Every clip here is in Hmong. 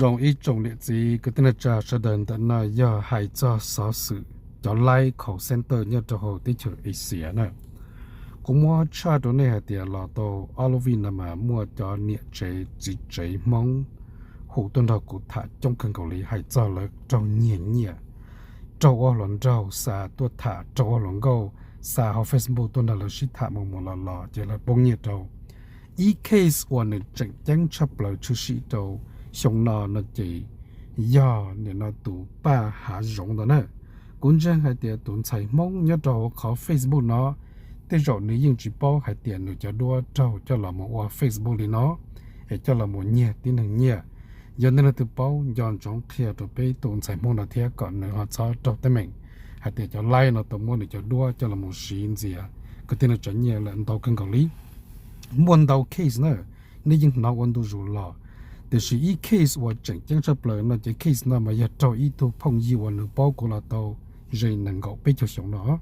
Zoo ib tsoom niam txiv kwv tij neej tsa sawv daws, ntawm no yog hais txog xov xwm cov laib call center nyob rau hauv teb chaws Asia na. Kuv muab tshaj rau nej hais tias los tau ob lub vij no mas muaj cov niam tsev txiv tsev Hmoob hu tuaj nrog kuv tham coob kawg nkaus li, hais txog lawv raug nyiag nyiaj, raug ua hluas nraug, xa tuaj tham, raug ua hluas nkauj, xa hauv Facebook tuaj nrog lawv sib tham mus mus los los ces lawv poob nyiaj rau. Ib case uas nws tseem ceeb tshaj plaws tshwm sim rau xyoo no no ces yog nim no tus Paj Hav Zoov ntawd na. Kuv ntseeg hais tias tus ntxhais Hmoob nyob rau hauv qhov Facebook no, tej zaum nws yeej tsis paub hais tias nws cov duab raug coj los mus ua Facebook li no, es coj los mus nyiag tib neeg nyiaj. Yog nej leej twg paub nco ntsoov qhia rau peb tus ntxhais Hmoob no thiab kom nws ho txhob raug teeb meem hais tias cov laib no tau muab nws cov duab coj los mus siv ntxias kwv tij neej tsa nyiaj lawm ntau kawg nkaus li. Muaj ntau case na, nej yeej hnov ua ntu zus los. Tiam sis ib case uas tseem ceeb tshaj plaws no ces case no mas yog raug ib tug phooj ywg uas nws paub kuv los tau ze nees nkaum peb caug xyoo no.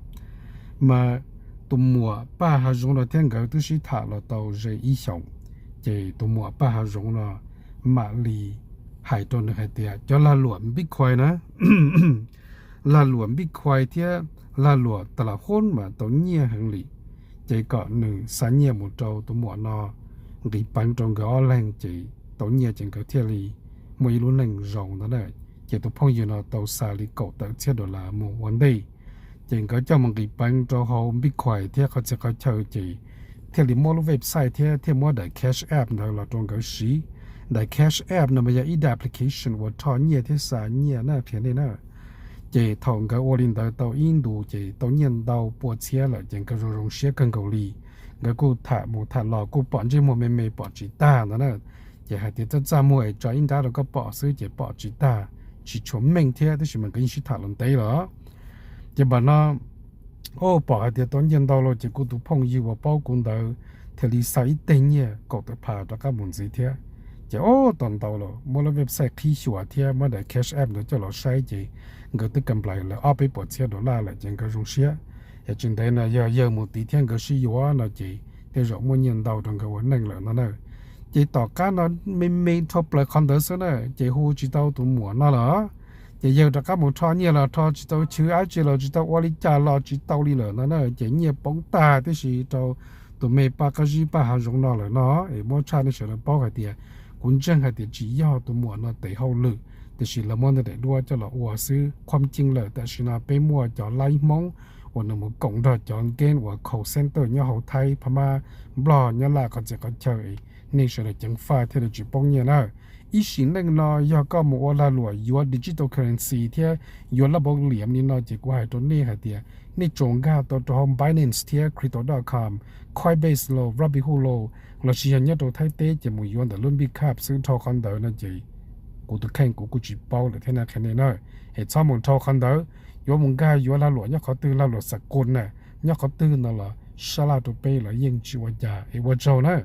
Mas tus muam Paj Hav Zoov no thiab nkawd twb sib tham los tau ze ib xyoos, ces tus muam Paj Hav Zoov no mam li hais rau nws hais tias cov lag luam Bitcoin na, lag luam Bitcoin thiab lag luam tas las hub mas tau nyiaj heev li. Ces kom nws xa nyiaj mus rau tus muam no nqis peev rau nkawd ob leeg ces tau nyiaj ces nkawd thiaj li muaj ib lub neej zoo ntawd na. Ces tus phooj ywg no tau xa li kaum tawm txhiab dollar mus ua ntej. Ces nkawd coj mus nqis peev rau hauv Bitcoin thiab qhov txhia qhov chaw ces thiaj li muab lub website thiab thiaj muab daim Cash App ntawd los rau nkawd siv. Daim Cash App no mas yog ib daim application uas rho nyiaj thiab xa nyiaj na, qhia nej na. Ces thaum nkawd ua li ntawd tau ib ntus ces tau nyiaj ntau pua txhiab lawm ces nkawd zoo zoo siab kawg nkaus li. Nkawd kuj tham mus tham los kuj pom ntsej muag me me pom tsis tag ntawd na. Ces hais tias txaj txaj muag es tso ib nrab rau koj pom xwb ces pom tsis tag, tsis tshua meej thiab tab sis mas nkawd yeej sib tham los ntev lawm. Ces npam no, o, pom hais tias tau nyiaj ntau lawm ces kuv tus phooj ywg uas paub kuv ntawd thiaj li xa ib teg nyiaj kaum tawm phav rov qab mus ntxiv thiab. Ces o, tau ntau lawm, muab lub website qhib xyuas thiab muab daim Cash App ntawd coj los saib ces nkawd twb kam nplais lawm ob peb puas txhiab dollar lawm ces nkawd zoo siab. Es tsis ntev no yog yawg mus tid thiab nkawd sib yuav no ces tej zaum muaj nyiaj ntau rau nkawd ua neej lawm no na. Ces tom qab no me me dhau plaws qhov ntawd xwb na ces hu tsis tau tus muam no lawm. Ces yawg rov qab mus rho nyiaj los rho tsis tau, chwv dab tsi los tsis tau, ua li cas los tsis tau li lawm no na. Ces nyiaj poob tag tib si rau tus me Paj Qab Zib Paj Hav Zoov no lawm no. Es muab tshaj nej sawv daws paub hais tias kuv ntseeg hais tias tsis yog tus muam no tes hauj lwm, tiam sis lawv muab nws daim duab coj los ua xwb. Qhuam ceeb lawm tam sim no peb muaj cov laib Hmoob uas nws mus koom nrog cov game uas call center nyob hauv Thaib, Phab Mab, Nplog, Nyab Laj qhov txhia qhov chaw, nej sawv daws ceev faj thiaj li tsis poob nyiaj na. Ib sim neej no yog koj mus ua lag luam yuav digital currency thiab yuav laj npaum liam li no ces kuv hais rau nej hais tias nej tsuas nkag tau rau hauv Binance thiab Crypto dot com, Coinbase los, Robinhood los, lossis yog nyob rau Thaib teb ces mus yuav ntawm lub Bitcup xwb. Dhau qhov ntawd no ces kuv tus kheej kuv kuj tsis paub lawm thiab na, qhia nej na. Es txhob mus dhau qhov ntawd, yuav mus nkag yuav lag luam nyob qhov twg, lag luam xa kus na, nyob qhov twg no los sab laj rau peb los yeej tsis ua cas es ua tsaug na.